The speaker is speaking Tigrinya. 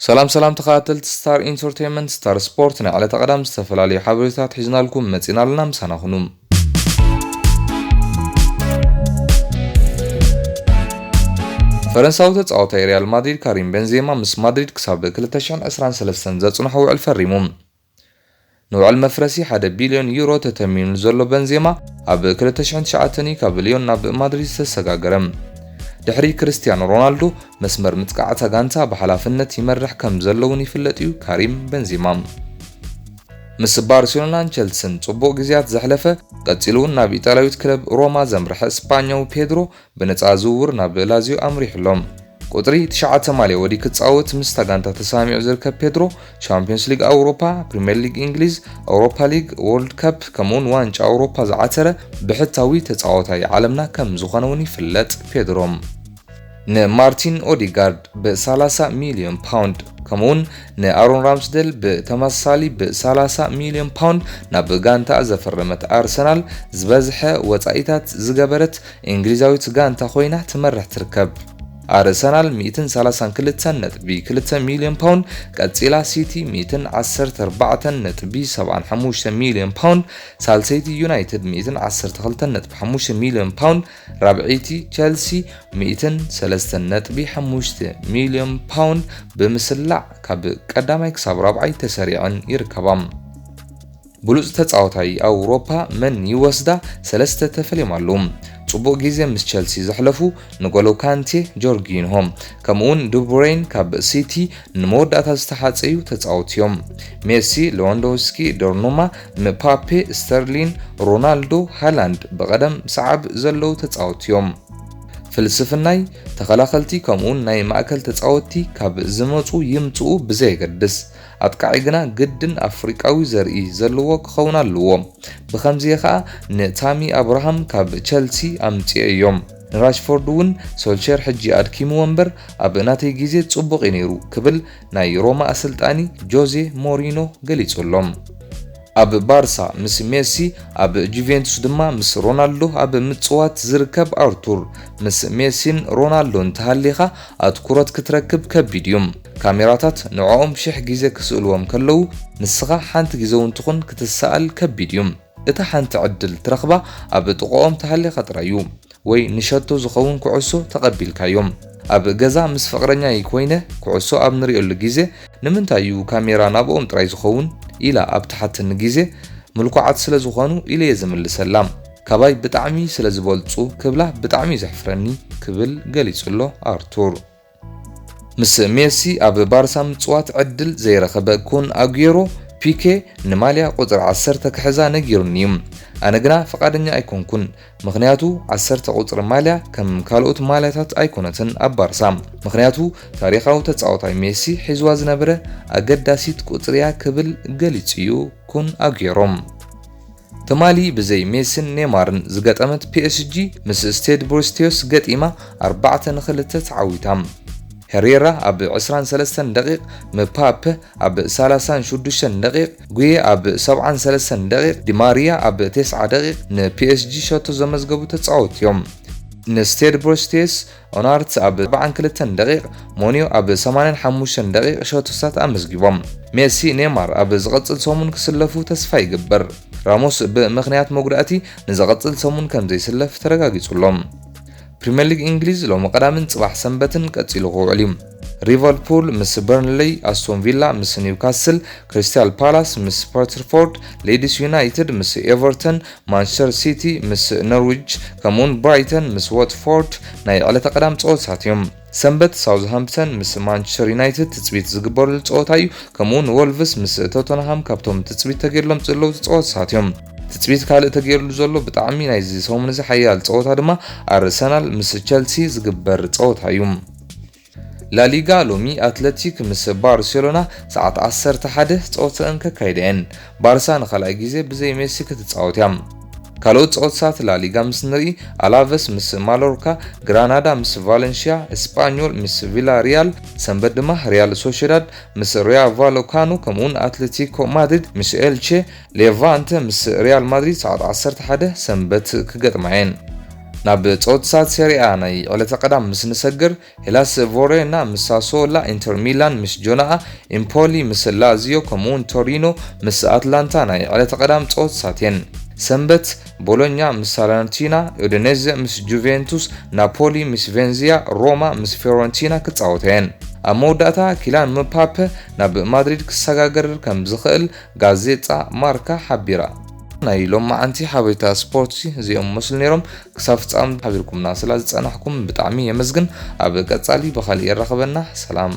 ሰላም ሰላም ተኸታተልቲ ስታር ኢንተርቴይንመንት፣ ስታር ስፖርት፣ ናይ ዕለተ ቀዳም ዝተፈላለዩ ሓበሬታት ሒዝናልኩም መጺና ኣለና። ምሳና ኩኑ። ፈረንሳዊ ተጻዋታይ ሪያል ማድሪድ ካሪም ቤንዜማ ምስ ማድሪድ ክሳብ ክልተ ሽሕን ዕስራን ሰለስተን ዘጽንሖ ውዕል ፈሪሙ። ንውዕል መፍረሲ ሓደ ቢልዮን ዩሮ ተተሚኑ ዘሎ በንዜማ፣ ኣብ ክልተ ሽሕን ትሽዓተን እዩ ካብ ልዮን ናብ ማድሪድ ዝተሰጋገረ። ድሕሪ ክርስቲያኖ ሮናልዶ፣ መስመር ምጥቃዕታ ጋንታ ብሓላፍነት ይመርሕ ከም ዘለውን ይፍለጥ እዩ ካሪም በንዜማ። ምስ ባርሴሎናን ቸልስን ጽቡቕ ግዜያት ዘሕለፈ፣ ቀጺሉ እውን ናብ ኢጣልያዊት ክለብ ሮማ ዘምርሐ ስፓኛዊ ፔድሮ፣ ብነጻ ዝውውር ናብ ላዚዮ ኣምሪሑ ኣሎ። ቁጽሪ ትሽዓተ ማልያ ወዲ ክጻወት ምስታ ጋንታ ተሰማሚዑ ዝርከብ ፔድሮ፣ ቻምፒዮንስ ሊግ ኣውሮፓ፣ ፕሪምየር ሊግ እንግሊዝ፣ ኣውሮፓ ሊግ፣ ወርልድ ካፕ፣ ከምኡውን ዋንጫ ኣውሮፓ ዝዓተረ ብሕታዊ ተጻዋታይ ዓለምና ከም ዝኾነ እውን ይፍለጥ። ፔድሮ ንማርቲን ኦዲጋርድ ብ ሰላሳ ሚልዮን ፓውንድ፣ ከምኡውን ንኣሮን ራምስደል ብተመሳሳሊ ብ ሰላሳ ሚልዮን ፓውንድ ናብ ጋንታ ዘፈረመት ኣርሰናል፣ ዝበዝሐ ወጻኢታት ዝገበረት እንግሊዛዊት ጋንታ ኮይና ትመርሕ ትርከብ። ኣርሰናል ሚእትን ሰላሳን ክልተን ነጥቢ ክልተ ሚልዮን ፓውንድ፣ ቀጺላ ሲቲ ሚእትን ዓሰርተ ኣርባዕተን ነጥቢ ሰብዓን ሓሙሽተ ሚልዮን ፓውንድ፣ ሳልሰይቲ ዩናይትድ ሚእትን ዓሰርተ ክልተን ነጥቢ ሓሙሽተ ሚልዮን ፓውንድ፣ ራብዐይቲ ቸልሲ ሚእትን ሰለስተን ነጥቢ ሓሙሽተ ሚልዮን ፓውንድ ብምስላዕ ካብ ቀዳማይ ክሳብ ራብዓይ ተሰሪዐን ይርከባ። ብሉጽ ተጻዋታይ ኣውሮፓ መን ይወስዳ? ሰለስተ ተፈልዮም ኣለዉ። ጽቡቕ ግዜ ምስ ቸልሲ ዘሕለፉ ንጎሎ ካንቴ፣ ጆርጊንሆ፣ ከምኡውን ዱብሬን ካብ ሲቲ ንመወዳእታ ዝተሓጸዩ ተጻወትቲ እዮም። ሜሲ፣ ሌዋንዶውስኪ፣ ዶርኑማ፣ ምፓፔ፣ ስተርሊን፣ ሮናልዶ፣ ሃላንድ ብቐደም ሰዓብ ዘለዉ ተጻወትቲ እዮም። ፍልስፍናይ፣ ተኸላኸልቲ ከምኡውን ናይ ማእከል ተጻወትቲ ካብ ዝመጹ ይምጽኡ ብዘየገድስ፣ ኣጥቃዒ ግና ግድን ኣፍሪቃዊ ዘርኢ ዘለዎ ክኸውን ኣለዎ። ብኸምዚ ኸኣ ንታሚ ኣብርሃም ካብ ቸልሲ ኣምጽኤ እዮም። ንራሽፎርድ እውን ሶልቸር ሕጂ ኣድኪምዎ እምበር፣ ኣብ ናተይ ግዜ ጽቡቕ እዩ ነይሩ ክብል ናይ ሮማ ኣሰልጣኒ ጆዜ ሞሪኖ ገሊጹ ኣሎ። ኣብ ባርሳ ምስ ሜሲ፣ ኣብ ጁቬንቱስ ድማ ምስ ሮናልዶ ኣብ ምጽዋት ዝርከብ ኣርቱር፣ ምስ ሜሲን ሮናልዶን እንተሃሊኻ ኣትኩሮት ክትረክብ ከቢድ እዩ። ካሜራታት ንዕኦም ሽሕ ግዜ ክስእልዎም ከለዉ፣ ንስኻ ሓንቲ ግዜ እውን ትኹን ክትሰኣል ከቢድ እዩ። እታ ሓንቲ ዕድል ትረኽባ ኣብ ጥቕኦም ተሃሊኻ ጥራይ እዩ። ወይ ንሸቶ ዝኸውን ኩዕሶ ተቐቢልካዮም። ኣብ ገዛ ምስ ፍቕረኛይ ኮይነ ኩዕሶ ኣብ ንሪኦሉ ግዜ፣ "ንምንታይ እዩ ካሜራ ናብኦም ጥራይ ዝኸውን?" ኢላ ኣብ ትሓተኒ ግዜ፣ "ምልኩዓት ስለ ዝኾኑ" ኢለ እየ ዝምልሰላ። "ካባይ ብጣዕሚ ስለ ዝበልጹ" ክብላ ብጣዕሚ እዩ ዘሕፍረኒ ክብል ገሊጹ ኣሎ ኣርቱር። ምስ ሜሲ ኣብ ባርሳ ምጽዋት ዕድል ዘይረኸበ ኩን ኣጉዌሮ፣ ፒኬ ንማልያ ቁጽሪ ዓሰርተ ክሕዛ ነጊሩኒ እዩ። ኣነ ግና ፍቓደኛ ኣይኮንኩን፣ ምኽንያቱ ዓሰርተ ቁጽሪ ማልያ ከም ካልኦት ማልያታት ኣይኮነትን ኣብ ባርሳ። ምኽንያቱ ታሪኻዊ ተጻዋታይ ሜሲ ሒዝዋ ዝነበረ ኣገዳሲት ቁጽሪ እያ ክብል ገሊጹ እዩ ኩን ኣጉዌሮ። ትማሊ ብዘይ ሜሲን ኔማርን ዝገጠመት ፒኤስጂ ምስ ስቴድ ብሪስቴዮስ ገጢማ ኣርባዕተ ንኽልተ ተዓዊታ። ሄሬራ ኣብ ዕስራን ሰለስተን ደቂቕ፣ ምፓፔ ኣብ ሰላሳን ሽዱሽተን ደቂቕ፣ ጉየ ኣብ ሰብዓን ሰለስተን ደቂቕ፣ ዲማሪያ ኣብ ተስዓ ደቂቕ ንፒኤስጂ ሸቶ ዘመዝገቡ ተጻወትቲ እዮም። ንስቴድ ብሪስቴዮስ ኦናርት ኣብ ኣርባዓን ክልተን ደቂቕ፣ ሞኒዮ ኣብ ሰማንያን ሓሙሽተን ደቂቕ ሸቶታት ኣመዝጊቦም። ሜሲ፣ ኔማር ኣብ ዝቐጽል ሰሙን ክስለፉ ተስፋ ይግበር። ራሞስ ብምኽንያት መጉዳእቲ ንዝቐጽል ሰሙን ከም ዘይስለፍ ተረጋጊጹ ኣሎ። ፕሪምየር ሊግ እንግሊዝ ሎሚ ቀዳምን ጽባሕ ሰንበትን ቀጺሉ ክውዕል እዩ። ሊቨርፑል ምስ በርንሌይ፣ ኣስቶን ቪላ ምስ ኒውካስል፣ ክሪስታል ፓላስ ምስ ፐርትፎርድ፣ ሊድስ ዩናይትድ ምስ ኤቨርተን፣ ማንቸስተር ሲቲ ምስ ኖርዊች፣ ከምኡውን ብራይተን ምስ ዋትፎርድ ናይ ዕለተ ቀዳም ጸወታት እዮም። ሰንበት ሳውዝሃምፕተን ምስ ማንቸስተር ዩናይትድ ትጽቢት ዝግበረሉ ጸወታ እዩ። ከምኡውን ወልቭስ ምስ ቶተንሃም ካብቶም ትጽቢት ተገይርሎም ዘለዉ ጸወታት እዮም። ትጽቢት ካልእ ተገይርሉ ዘሎ ብጣዕሚ ናይዚ ሰሙን እዚ ሓያል ጸወታ ድማ ኣርሰናል ምስ ቸልሲ ዝግበር ጸወታ እዩ። ላሊጋ ሎሚ ኣትለቲክ ምስ ባርሴሎና ሰዓት ዓሰርተ ሓደ ጸወተአን ከካይዳ እየን። ባርሳ ንኻልኣይ ግዜ ብዘይ ሜሲ ክትጻወት እያ። ካልኦት ጸወታታት ላሊጋ ምስ ንርኢ፣ ኣላቨስ ምስ ማሎርካ፣ ግራናዳ ምስ ቫለንሽያ፣ እስጳኞል ምስ ቪላሪያል፣ ሰንበት ድማ ሪያል ሶሽዳድ ምስ ራዮ ቫለካኖ፣ ከምኡውን ኣትሌቲኮ ማድሪድ ምስ ኤልቼ፣ ሌቫንተ ምስ ሪያል ማድሪድ ሰዓት ዓሰርተ ሓደ ሰንበት ክገጥማ እየን። ናብ ጸወታታት ሴሪኣ ናይ ዕለተ ቀዳም ምስ ንሰግር፣ ሄላስ ቨሮና ምስ ሳሶላ፣ ኢንተር ሚላን ምስ ጆናኣ፣ ኢምፖሊ ምስ ላዚዮ፣ ከምኡውን ቶሪኖ ምስ ኣትላንታ ናይ ዕለተ ቀዳም ጸወታታት እየን። ሰንበት፣ ቦሎኛ ምስ ሳላርንቲና፣ ኡዲኔዘ ምስ ጁቬንቱስ፣ ናፖሊ ምስ ቬንዚያ፣ ሮማ ምስ ፊዮረንቲና ክጻወታ እየን። ኣብ መወዳእታ፣ ኪላን ምፓፐ ናብ ማድሪድ ክሰጋገር ከም ዝኽእል ጋዜጣ ማርካ ሓቢራ። ናይ ሎማዓንቲ ሓበሬታ ስፖርት እዚኦም መስሉ ነይሮም። ክሳብ ፍጻም ሓቢርኩምና ስለ ዝጸናሕኩም ብጣዕሚ የመስግን። ኣብ ቀጻሊ ብኻሊእ የራኽበና። ሰላም።